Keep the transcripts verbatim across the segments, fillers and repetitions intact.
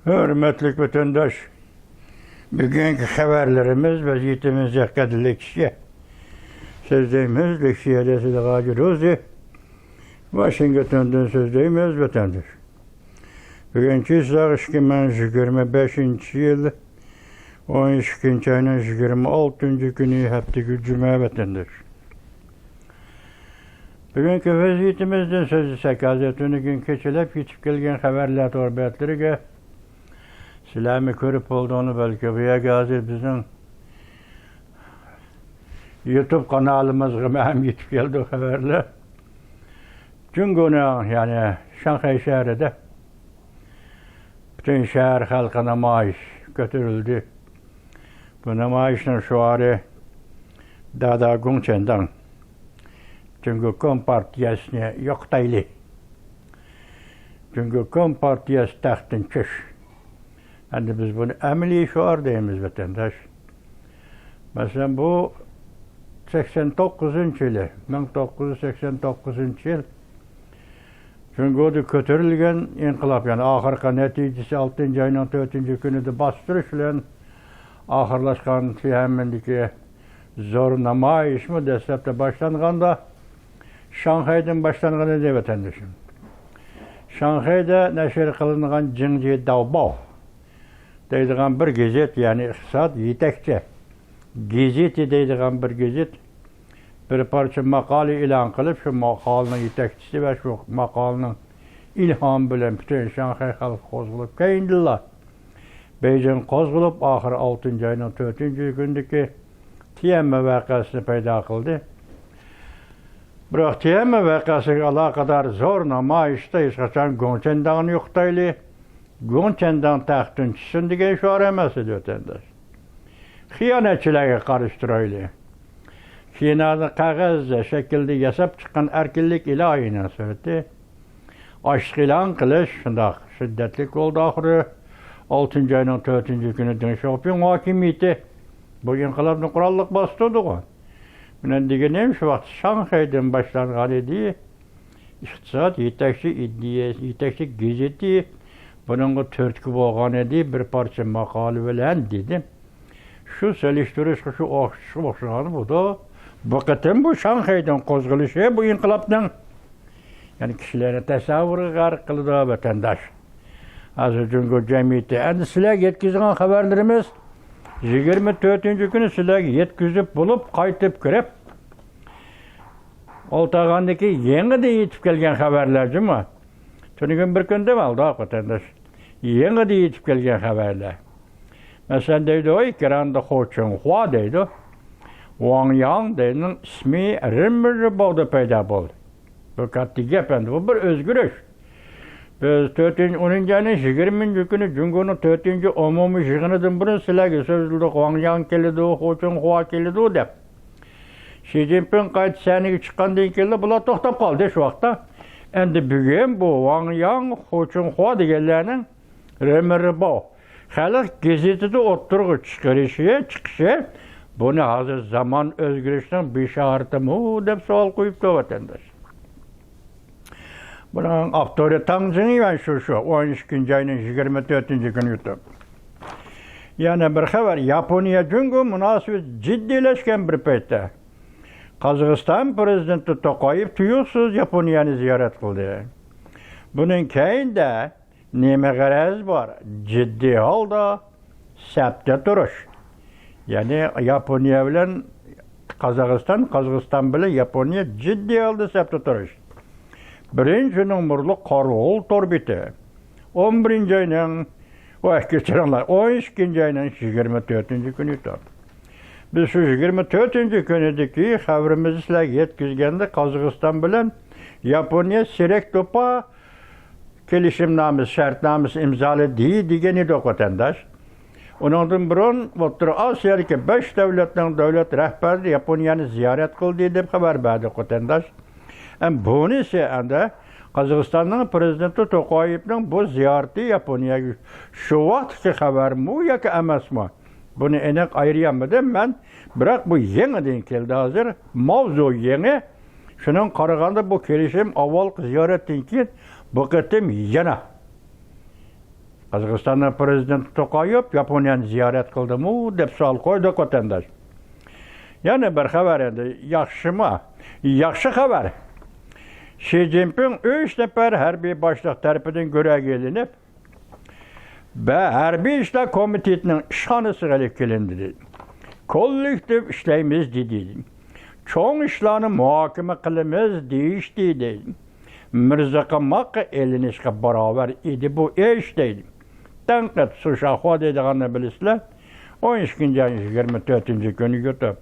ھۆرمەتلىك ۋەتەنداش، بۈگۈنكى خەۋەرلىرىمىز ۋەزىيىتىمىزگە قەدىرلىك كىشى سۆزلەيمىز، لېكسىيەدە سىلىغاجى روزى، ۋاشىنگتوندىن سۆزلەيمىز، ۋەتەنداش. بۈگۈن چىسلاغ ئىككى مىڭ يىگىرمە بەشىنچى يىل، ئون ئىككىنچى ئاينىڭ يىگىرمە ئالتىنچى كۈنى، ھەپتىگۈ جۈمە، ۋەتەنداش. بۈگۈنكى ۋەزىيىتىمىزدىن سۆزلىسەك، ھازىر تۈنۈگۈن كېچىلەپ يېتىپ كەلگەن خەۋەرلەر تور بەتلىرىگە سىلەرمۇ كۆرۈپ بولدۇڭلار بەلكى. بۇ يەرگە ھازىر بىزنىڭ يۇتۇب قانالىمىزغا مەلۇم يېتىپ كەلدى خەۋەرلەر. جۇڭگونىڭ، يەنى شاڭخەي شەھىرىدە پۈتۈن شەھەر خەلقى نامايىش كۆتۈرۈلدى. بۇ نامايىشنىڭ شوئارى دادا گۇڭچەنداڭ، جۇڭگو كومپارتىيەسىنى يوقىتايلى، جۇڭگو كومپارتىيەسى تەختتىن چۈش. ئەمدى بىز بۇنى ئەمەلىي شوئار دەيمىز، ۋەتەنداش. مەسىلەن، بۇ سەكسەن توققۇزىنچى يىلى، مىڭ توققۇز يۈز سەكسەن توققۇزىنچى يىل جۇڭگودا كۆتۈرۈلگەن ئىنقىلاب، يەنى ئاخىرقى نەتىجىسى ئالتىنچى ئاينىڭ تۆتىنچى كۈنىدە باستۇرۇش بىلەن ئاخىرلاشقان تيەنئەنمېندىكى زور نامايىشمۇ دەسلەپتە باشلانغاندا شاڭخەيدىن باشلانغان ئىدى، ۋەتەندىشىم. شاڭخەيدە نەشر قىلىنغان جىڭجى داۋباۋ دەيدىغان بىر گېزىت، يەنى ئىقتىساد يېتەكچى گېزىتى دەيدىغان بىر گېزىت بىر پارچە ماقالە ئېلان قىلىپ، شۇ ماقالىنىڭ يېتەكچىسى ۋە شۇ ماقالىنىڭ ئىلھامى بىلەن پۈتۈن شاڭخەي خەلقى قوزغىلىپ، كەينىدىنلا بېيجىڭ قوزغىلىپ، ئاخىرى ئالتىنچى ئاينىڭ تۆتىنچى كۈنىدىكى تيەنئەنمېن ۋەقەسىنى پەيدا قىلدى. بىراق تيەنئەنمېن ۋەقەسىگە ئالاقىدار زور نامايىشتا ھېچقاچان گۇڭچەنداڭنى يوقىتايلى، گۇڭچەنداڭ تەختتىن چۈشسۇن دېگەن شوئار ئەمەس ئىدى، ۋەتەنداش. خىيانەتچىلەرگە قارشى تۇرايلى. كىنودا قەغەز شەكلىدە ياساپ چىققان ئەركىنلىك ئىلاھىنىڭ سۈرىتى. ئاچلىق ئېلان قىلىش شۇنداق شىددەتلىك بولدى ئاخىرى. ئالتىنچى ئاينىڭ تۆتىنچى كۈنى دېڭ شياۋپىڭ ھاكىمىيىتى بۇ ئىنقىلابنى قوراللىق باستۇردىغۇ. مېنىڭ دېگىنىم، شۇ ۋاقىت شاڭخەيدىن باشلانغان ئىدى. ئىقتىساد يېتەكچى ئىدىيە، يېتەكچى گېزىتى بۇنىڭغا تۈرتكە بولغان ئىدى، بىر پارچە ماقالە بىلەن، دېدى. شۇ سېلىشتۇرۇشقا شۇ ئوخشىشىشقا ئوخشىغان بۇدۇ. بۇ قېتىم بۇ شاڭخەيدىن قوزغىلىشى بۇ ئىنقىلابنىڭ، يەنى كىشىلەرنى تەسەۋۋۇرغا غەرق قىلىدۇ، ۋەتەنداش. ھازىر جۇڭگو جەمئىيىتى، ئەمدى سىلەرگە يەتكۈزىدىغان خەۋەرلىرىمىز يىگىرمە تۆتىنچى كۈنى سىلەرگە يەتكۈزۈپ بولۇپ، قايتىپ كىرىپ، ئولتۇرغاندىكى يېڭىدىن يېتىپ كەلگەن خەۋەرلەر جۇمۇ. تۈنۈگۈن بىر كۈن دەپ ئالدۇق، ۋەتەنداش. يېڭىدىن يېتىپ كەلگەن خەۋەرلەر. مەسىلەن، دەيدۇ، ئېكراندا خۇ چىڭخۇا دەيدۇ. ۋاڭ ياڭ دەيدۇ، ئىسمى رېمىرباۋدا پەيدا بولدى. بۇ كاتتا گەپ ئەمدى، بۇ بىر ئۆزگىرىش. بىز تۆتىنچى، ئونىنچى ئاينىڭ يىگىرمىنچى كۈنى جۇڭگونىڭ تۆتىنچى ئومۇمىي يىغىنىدىن بۇرۇن سىلەرگە سۆزلىدۇق، ۋاڭ ياڭ كېلىدۇ، خۇ چىڭخۇا كېلىدۇ دەپ. شى جىنپىڭ قايتا سەھنىگە چىققاندىن كېيىنلا بۇلار توختاپ قالدى شۇ ۋاقىتتا. ئەمدى بۈگۈن بۇ ۋاڭ ياڭ، خۇ چىڭخۇا دېگەنلەرنىڭ رېمىرباۋ خەلق گېزىتىدە ئوتتۇرىغا چىقىرىشى، چىقىشى، بۇنى ھازىر زامان ئۆزگىرىشىنىڭ بېشارىتىمۇ دەپ سوئال قويۇپتۇ ۋەتەنداش. بۇنىڭ ئاپتورى تاڭ جىڭيۈەن شۇ، شۇ ئون ئىككىنچى ئاينىڭ يىگىرمە تۆتىنچى كۈنى يۇتۇپ. يەنە بىر خەۋەر، ياپونىيە جۇڭگو مۇناسىۋىتى جىددىيلەشكەن بىر پەيتتە، قازاقىستان پىرېزىدېنتى توقايېف تۇيۇقسىز ياپونىيەنى زىيارەت قىلدى. بۇنىڭ كەينىدە نېمە غەرەز بار؟ جىددىي ھالدا سەپتە تۇرۇش. يەنى ياپونىيە بىلەن قازاقىستان، قازاقىستان بىلەن ياپونىيە جىددىي ھالدا سەپتە تۇرۇش. بىرىنچى نومۇرلۇق قارىغۇل تور بېتى. ئون بىرىنچى ئاينىڭ، ۋاي، كەچۈرۈڭلار، ئون ئىككىنچى ئاينىڭ يىگىرمە تۆتىنچى كۈنى تۇر. بىز شۇ يىگىرمە تۆتىنچى كۈنىدىكى خەۋىرىمىزنى سىلەرگە يەتكۈزگەندە، قازاقىستان بىلەن ياپونىيە سېرەك توپا كېلىشىمنامىسى، شەرتنامىسى ئىمزالىدى دېگەن ئىدۇق، ۋەتەنداش. ئۇنىڭدىن بۇرۇن ئوتتۇرا ئاسىيادىكى بەش دۆلەتنىڭ دۆلەت رەھبەرلىرى ياپونىيەنى زىيارەت قىلدى دەپ خەۋەر بەردۇق، ۋەتەنداش. ئەم، بۇنىسى ئەمدى قازاقىستاننىڭ پىرېزىدېنتى توقايېۋنىڭ بۇ زىيارىتى ياپونىيەگە شۇ ۋاقىتتىكى خەۋەرمۇ ياكى ئەمەسمۇ؟ بۇنى ئېنىق ئايرىيالمىدىم مەن. بىراق بۇ يېڭىدىن كەلدى ھازىر. ماۋزۇ يېڭى. شۇنىڭغا قارىغاندا، بۇ كېلىشىم ئاۋۋالقى زىيارەتتىن كېيىن بۇ قېتىم يەنە قازاقىستاننىڭ پىرېزىدېنتى توقايېف ياپونىيەنى زىيارەت قىلدىمۇ دەپ سوئال قويدۇق، ۋەتەنداش. يەنە بىر خەۋەر ئەمدى، ياخشىمۇ؟ ياخشى خەۋەر. شى جىنپىڭ ئۈچ نەپەر ھەربىي باشلىق تەرىپىدىن گۆرەگە ئېلىنىپ، ھەربىي ئىشلار كومىتېتىنىڭ ئىشخانىسىغا ئېلىپ كېلىندى، دېدى. كوللېكتىپ ئىشلەيمىز، دېدى. چوڭ ئىشلارنى مۇھاكىمە قىلىمىز، دېيىشتى، دېدى. مىرزا قاماققا ئېلىنىشقا باراۋەر ئىدى بۇ ئىش، دەيدۇ. تەنقىد، سۇشاخۇا دەيدىغاننى بىلىسىلەر. ئون ئىككىنچى ئاينىڭ يىگىرمە تۆتىنچى كۈنى يۇتۇپ.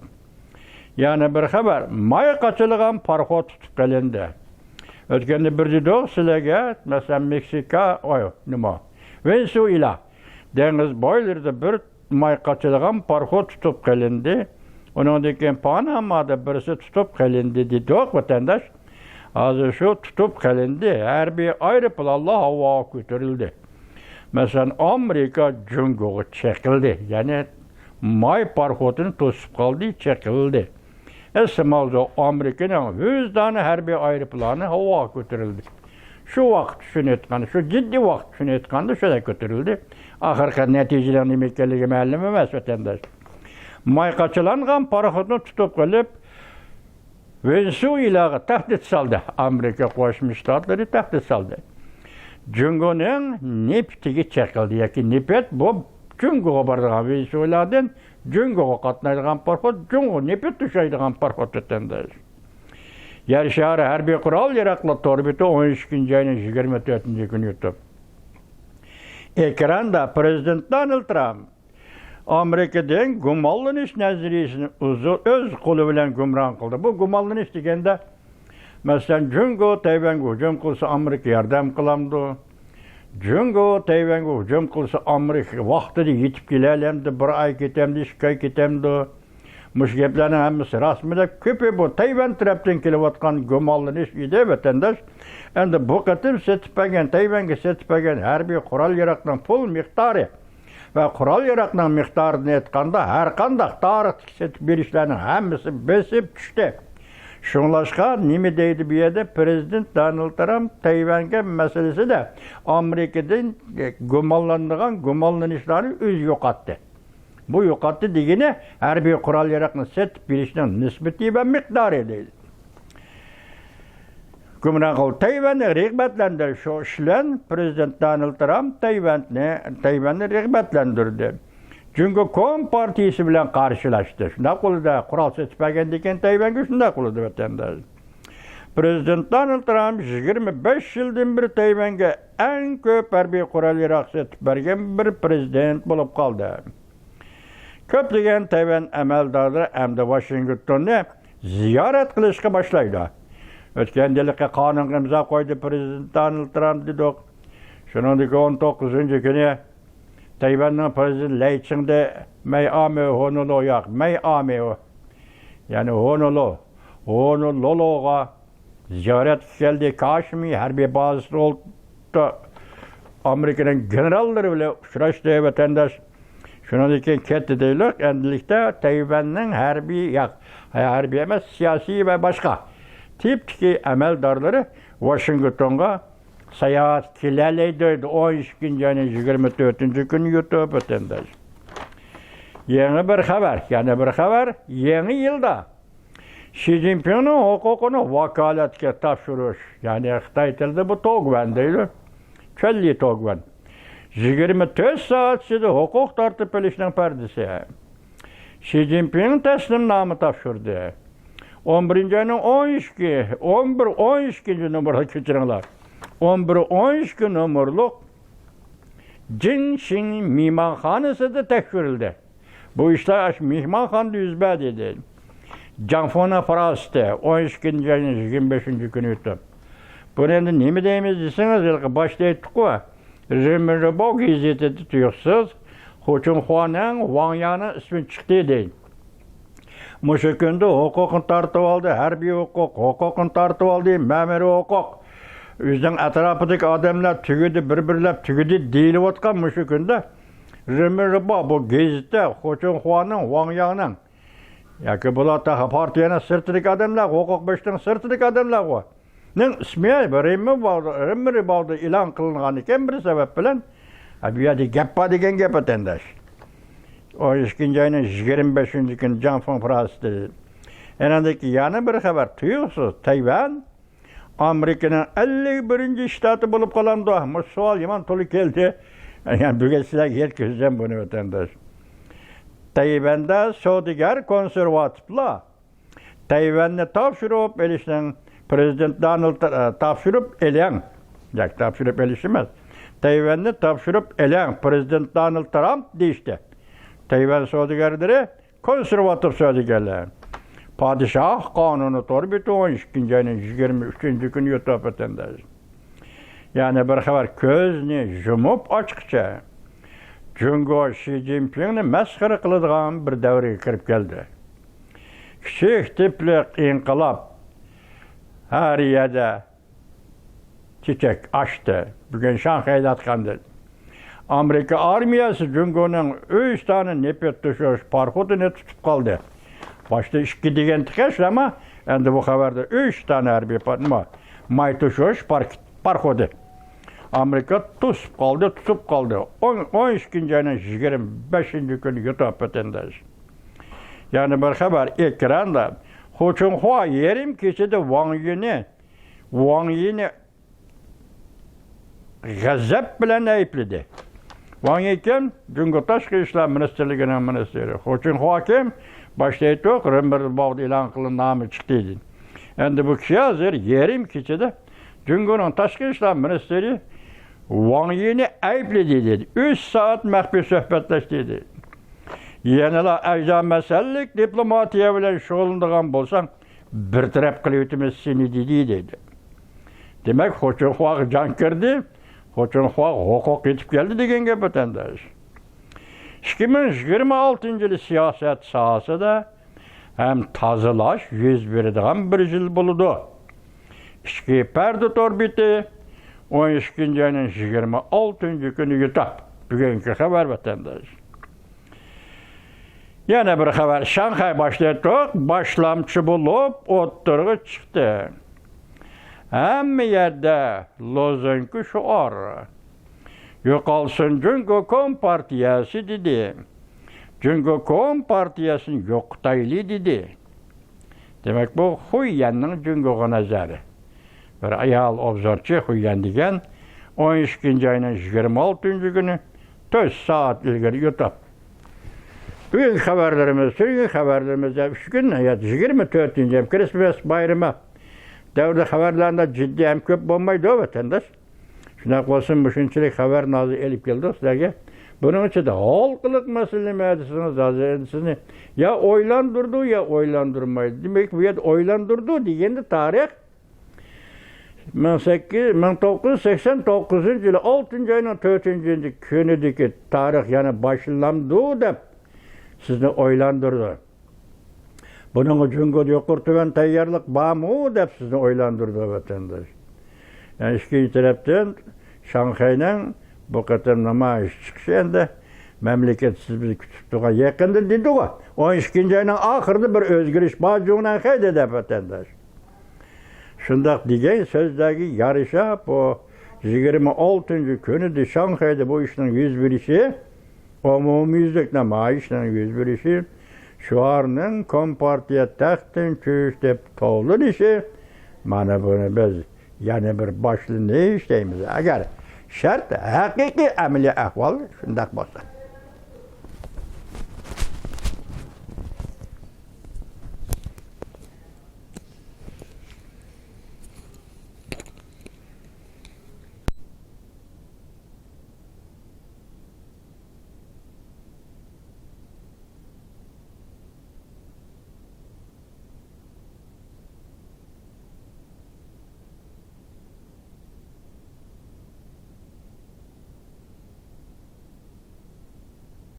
يەنە بىر خەۋەر، ماي قاچىلىغان پاراخوت تۇتۇپ قېلىندى. ئۆتكەندە بىر دېدۇق سىلەرگە، مەسىلەن، مېكسىكا، ئاي، نېمە، ۋېنېسۇئېلا دېڭىز بويلىرىدا بىر ماي قاچىلىغان پاراخوت تۇتۇپ قېلىندى. ئۇنىڭدىن كېيىن پانامادا بىرسى تۇتۇپ قېلىندى دېدۇق، ۋەتەنداش. ھازىر شۇ تۇتۇپ قېلىندى. ھەربىي ئايروپىلانلار ھاۋاغا كۆتۈرۈلدى. مەسىلەن، ئامېرىكا جۇڭگوغا چېقىلدى. يەنى ماي پاراخوتىنى توسۇپ قالدى، چېقىلدى. ئەسلى ماۋزۇ ئامېرىكىنىڭ ۋىجدانى ھەربىي ئايروپىلانى ھاۋاغا كۆتۈرۈلدى. شۇ ۋاقىت شۇنى ئېيتقاندا، شۇ جىددىي ۋاقىت شۇنى ئېيتقاندا، شۇنداق كۆتۈرۈلدى. ئاخىرقى نەتىجىنىڭ نېمە ئىكەنلىكى مەلۇم ئەمەس، ۋەتەنداش. ماي قاچىلانغان پاراخوتنى تۇتۇپ قېلىپ، ۋېنېسۇئېلاغا تەھدىت سالدى. ئامېرىكا قوشما شتاتلىرى تەھدىت سالدى. جۇڭگونىڭ نېفىتىگە چېقىلدى ياكى نېفىت، بۇ جۇڭگوغا بارىدىغان، ۋېنېسۇئېلادىن جۇڭگوغا قاتنايدىغان پاراخوت، جۇڭگو نېفىت توشايدىغان پاراخوت، ۋەتەنداش. يەر شارى ھەربىي قورال ياراغلار تور بېتى، ئون ئىككىنچى ئاينىڭ يىگىرمە تۆتىنچى كۈنى يۇتۇپ. ئېكراندا پىرېزىدېنت دونالد ترامپ ئامېرىكىدىن گۇمانلىنىش نەزەرىيىسىنى ئۆزى، ئۆز قولى بىلەن گۇمران قىلدى. بۇ گۇمانلىنىش دېگەندە، مەسىلەن، جۇڭگو تەيۋەنگە ھۇجۇم قىلسا، ئامېرىكا ياردەم قىلامدۇ؟ جۇڭگو تەيۋەنگە ھۇجۇم قىلسا، ئامېرىكا ۋاقتىدا يېتىپ كېلەلەمدۇ؟ بىر ئاي كېتەمدۇ، ئىككى ئاي كېتەمدۇ؟ مۇشۇ گەپلەرنىڭ ھەممىسى راستمۇ دەپ، كۆپى بۇ تەيۋەن تەرەپتىن كېلىۋاتقان گۇمانلىنىش ئىدى، ۋەتەنداش. ئەمدى بۇ قېتىم سېتىپ بەرگەن، تەيۋەنگە سېتىپ بەرگەن ھەربىي قورال ياراغنىڭ پۇل مىقدارى ۋە قورال ياراغنىڭ مىقدارىدىن ئېيتقاندا، ھەرقانداق تارىختىكى سېتىپ بېرىشلەرنىڭ ھەممىسى بېسىپ چۈشتى. شۇڭلاشقا نېمە دەيدۇ بۇ يەردە؟ پىرېزىدېنت دونالد ترامپ تەيۋەنگە مەسىلىسىدە ئامېرىكىدىن گۇمانلىنىدىغان گۇمانلىنىشلارنى ئۆزى يوقاتتى. بۇ يوقاتتى دېگىنى ھەربىي قورال ياراغنى سېتىپ بېرىشنىڭ نىسبىتى ۋە مىقدارى دەيدۇ. گۇمران قىل، تەيۋەننى رىغبەتلەندۈرۈش، شۇ ئىش بىلەن پىرېزىدېنت دونالد ترامپ تەيۋەننى، تەيۋەننى رىغبەتلەندۈردى. جۇڭگو كومپارتىيىسى بىلەن قارشىلاشتى. شۇنداق بولىدۇ، قورال سېتىپ بەرگەندىن كېيىن تەيۋەنگە شۇنداق بولىدۇ، ۋەتەنداش. پىرېزىدېنت دونالد ترامپ يىگىرمە بەش يىلدىن بېرى تەيۋەنگە ئەڭ كۆپ ھەربىي قورال ياراغ سېتىپ بەرگەن بىر پىرېزىدېنت بولۇپ قالدى. كۆپلىگەن تەيۋەن ئەمەلدارلىرى ئەمدى ۋاشىنگتوننى زىيارەت قىلىشقا باشلايدۇ. ئۆتكەندە ھېلىقى قانۇنغا ئىمزا قويدى پىرېزىدېنت دونالد ترامپ دېدۇق. شۇنىڭدىن كېيىن ئون توققۇزىنچى كۈنى تەيۋەننىڭ پىرېزىدېنتى لەي چىڭدې مەي ئامېۋ ھونولو ياق، مەي ئامېۋ، يەنى ھونولو، ھونولولوغا زىيارەتكە كەلدى. كاشمىر ھەربىي بازىسىدا ئولتۇرۇپ، ئامېرىكىنىڭ گېنېراللىرى بىلەن ئۇچراشتى، ۋەتەنداش. شۇنىڭدىن كېيىن كەتتى دەيلۇق. ئەمدىلىكتە تەيۋەننىڭ ھەربىي، ياق، ھەربىي ئەمەس، سىياسىي ۋە باشقا تىپتىكى ئەمەلدارلىرى ۋاشىنگتونغا ساياھەت كېلەلەيدۇ دەيدۇ، ئون ئىككىنچى ئاينىڭ يىگىرمە تۆتىنچى كۈنى يۇتۇپ، ۋەتەنداش. يېڭى بىر خەۋەر، يەنە بىر خەۋەر، يېڭى يىلدا شى جىنپىڭنىڭ ھوقۇقىنى ۋاكالەتكە تاپشۇرۇش، يەنى خىتاي تىلىدا بۇ توگۋەن دەيدۇ، چۈەنلى توگۋەن. يىگىرمە تۆت سائەت ئىچىدە ھوقۇق تارتىپ ئېلىشنىڭ پەردىسى. شى جىنپىڭ تەسلىمنامە تاپشۇردى. ئون بىرىنچى ئاينىڭ ئون ئىككى، ئون بىر، ئون ئىككىنچى نومۇرلۇق، كەچۈرۈڭلار. ئون بىر، ئون ئىككى نومۇرلۇق جىڭشىڭ مېھمانخانىسىدا تەكشۈرۈلدى. بۇ ئىشلار ئاشۇ مېھمانخانىدا يۈز بەردى، دېدى. جاڭفۇنىڭ پاراسىتى، ئون ئىككىنچى ئاينىڭ يىگىرمە بەشىنچى كۈنى ئۆتۈپ. بۇنى ئېمدى نېمە دەيمىز دېسىڭىز، ھېلىقى باشتا ئېيتتۇققۇ، رېنمىنرىباۋ گېزىتىدە تۇيۇقسىز خۇچۇڭخۇانىڭ، ۋاڭ يانىڭ ئىسمى چىقتى، دەيدۇ. مۇشۇ كۈندە ھوقۇقنى تارتىۋالدى، ھەربىي ھوقۇق، ھوقۇقنى تارتىۋالدى، مەمۇرىي ھوقۇق. ئۆزىنىڭ ئەتراپىدىكى ئادەملەر تۈگىدى، بىر-بىرلەپ تۈگىدى دېيىلىۋاتقان مۇشۇ كۈندە رېنمىنرىباۋ بۇ گېزىتتە خۇچۇڭخۇانىڭ، ۋاڭ ياڭنىڭ، ياكى بۇلار تېخى پارتىيەنىڭ سىرتىدىكى ئادەملەر، ھوقۇق بېشىنىڭ سىرتىدىكى ئادەملەر، نىڭ ئىسمى رېنمىنرىباۋدا، رېنمىنرىباۋدا ئېلان قىلىنغان ئىكەن، بىر سەۋەب بىلەن ھە، بۇ يەردە گەپ بار دېگەن گەپ، ۋەتەنداش. ئون ئىككىنچى ئاينىڭ يىگىرمە بەشىنچى كۈنى جاڭ فېڭ پىراسىتى. ئەنەندىكى يەنە بىر خەۋەر، تۇيۇقسىز تەيۋەن ئامېرىكىنىڭ ئەللىك بىرىنچى شتاتى بولۇپ قالامدۇ؟ مۇشۇ سوئال يامان تولا كەلدى. يەنى بۈگۈن سىلەرگە يەتكۈزسەم بۇنى، ۋەتەنداش. تەيۋەندە سودىگەر كونسېرۋاتىپلار تەيۋەننى تاپشۇرۇپ ئېلىشنىڭ پرېزىدېنت دونالد تر-، تاپشۇرۇپ ئېلىڭ. ياكى تاپشۇرۇپ ئېلىش ئەمەس. تەيۋەننى تاپشۇرۇپ ئېلىڭ، پرېزىدېنت دونالد ترامپ دېيىشتى. تەيۋەن سودىگەرلىرى، كونسېرۋاتىپ سودىگەرلەر. پادىشاھ قانۇنى تور بېتى ئون ئىككىنچى ئاينىڭ يىگىرمە ئۈچىنچى كۈنى يۇتۇپ ئۆتەندە. يەنە بىر خەۋەر، كۆزنى يۇمۇپ ئاچقىچە جۇڭگو شى جىنپىڭنى مەسخىرە قىلىدىغان بىر دەۋرگە كىرىپ كەلدى. كىچىك تىپلىق ئىنقىلاب ھەر يەردە چېچەك ئاچتى. بۈگۈن شاڭخەيدە ئاتقاندىن. ئامېرىكا ئارمىيەسى جۇڭگونىڭ ئۈچ دانە نېفىت توشۇش پاراخوتىنى تۇتۇپ قالدى. باشتا ئىككى دېگەن تېخى، ئەمما ئەمدى بۇ خەۋەردە ئۈچ دانە ھەربىي پاتما ماي توشۇش پار-، پاراخوتى. ئامېرىكا توسۇپ قالدى، تۇتۇپ قالدى. ئون، ئون ئىككىنچى ئاينىڭ يىگىرمە بەشىنچى كۈنى يۇتۇپ ئۆتەندە. يەنە بىر خەۋەر ئېكراندا. خۇ چىڭخۇا يېرىم كېچىدە ۋاڭ يىنى، ۋاڭ يىنى غەزەپ بىلەن ئەيىبلىدى. ۋاڭ يى كىم؟ جۇڭگو تاشقى ئىشلار مىنىستىرلىكىنىڭ مىنىستىرى. خۇ چىڭخۇا كىم؟ باشتا ئېيتتۇق، رېمبېرگ باۋدا ئېلان قىلىن نامە چىقتى دېدى. ئەمدى بۇ كىشى ھازىر يېرىم كېچىدە جۇڭگونىڭ تاشقى ئىشلار مىنىستىرى ۋاڭ يىنى ئەيىبلىدى دېدى. ئۈچ سائەت مەخپىي سۆھبەتلەشتى دېدى. يەنىلا ئەجدىھا مەسەلىلىك دىپلوماتىيە بىلەن شۇغۇللىنىدىغان بولساڭ، بىر تەرەپ قىلىۋېتىمىز سېنى دېدى دەيدۇ. دېمەك، خۇ چىڭخۇاغا جان كىردى، خۇ چىڭخۇاغا ھوقۇق يېتىپ كەلدى دېگەن گەپ، ۋەتەنداش. ئىككى مىڭ يىگىرمە ئالتىنچى يىلى سىياسەت ساھەسىدە ھەم تازىلاش يۈز بېرىدىغان بىر يىل بولىدۇ. ئىچكى پەردە تور بېتى، ئون ئىككىنچى ئاينىڭ يىگىرمە ئالتىنچى كۈنى يۇتۇپ. بۈگۈنكى خەۋەر، ۋەتەنداش. يەنە بىر خەۋەر، شاڭخەي باشتا ئېيتتۇق، باشلامچى بولۇپ ئوتتۇرىغا چىقتى. ھەممە يەردە لوزۇنكا، شوئار. يوقالسۇن جۇڭگو كومپارتىيەسى دېدى. جۇڭگو كومپارتىيەسىنى يوقىتايلى دېدى. دېمەك، بۇ خۇييەننىڭ جۇڭگوغا نەزەر. بىر ئايال ئوبزورچى خۇييەن دېگەن ئون ئىككىنچى ئاينىڭ يىگىرمە ئالتىنچى كۈنى تۆت سائەت ئىلگىرى يۇتۇپ. بۈگۈنكى خەۋەرلىرىمىز، تۈنۈگۈن خەۋەرلىرىمىز، يا ئۈچ كۈن، يا يىگىرمە تۆتىنچى ھەم كىرىسمەس بايرىمى دەۋرىدە خەۋەرلەردە جىددىي ھەم كۆپ بولمايدۇ، ۋەتەنداش. شۇنداق بولسىمۇ، مۇشۇنچىلىك خەۋەرنى ھازىر ئېلىپ كەلدۇق سىلەرگە. بۇنىڭ ئىچىدە ھالقىلىق مەسىلە نېمە دېسىڭىز، ھازىر ئەمدى سىزنى يا ئويلاندۇرىدۇ، يا ئويلاندۇرمايدۇ. دېمەك، بۇ يەردە ئويلاندۇرىدۇ دېگەندە تارىخ مىڭ سەككىز، مىڭ توققۇز يۈز سەكسەن توققۇزىنچى يىلى ئالتىنچى ئاينىڭ تۆتىنچى كۈنىدىكى تارىخ يەنە باشلىنامدۇ دەپ سىزنى ئويلاندۇرىدۇ. بۇنىڭغا جۇڭگودا يۇقىرى تۆۋەن تەييارلىق بارمۇ دەپ سىزنى ئويلاندۇرىدۇ، ۋەتەنداش. يەنى ئىككىنچى تەرەپتىن، شاڭخەينىڭ بۇ قېتىم نامايىش چىقىشى ئەمدى مەملىكەت سىز بىزنى كۈتۈپ تۇرغان يېقىندا دېدىغۇ، ئون ئىككىنچى ئاينىڭ ئاخىرىدا بىر ئۆزگىرىش بار جۇڭنەنخەيدە دەپ، ۋەتەنداش. شۇنداق دېگەن سۆزلەرگە يارىشا، بۇ يىگىرمە ئالتىنچى كۈنىدە شاڭخەيدە بۇ ئىشنىڭ يۈز بېرىشى، ئومۇميۈزلۈك نامايىشنىڭ يۈز بېرىشى، شوئارنىڭ كومپارتىيە تەختىدىن چۈش دەپ توۋلىنىشى، مانا بۇنى بىز يەنە بىر باشلىنىش دەيمىز. ئەگەر شەرت، ھەقىقىي ئەمەلىي ئەھۋال شۇنداق بولسا.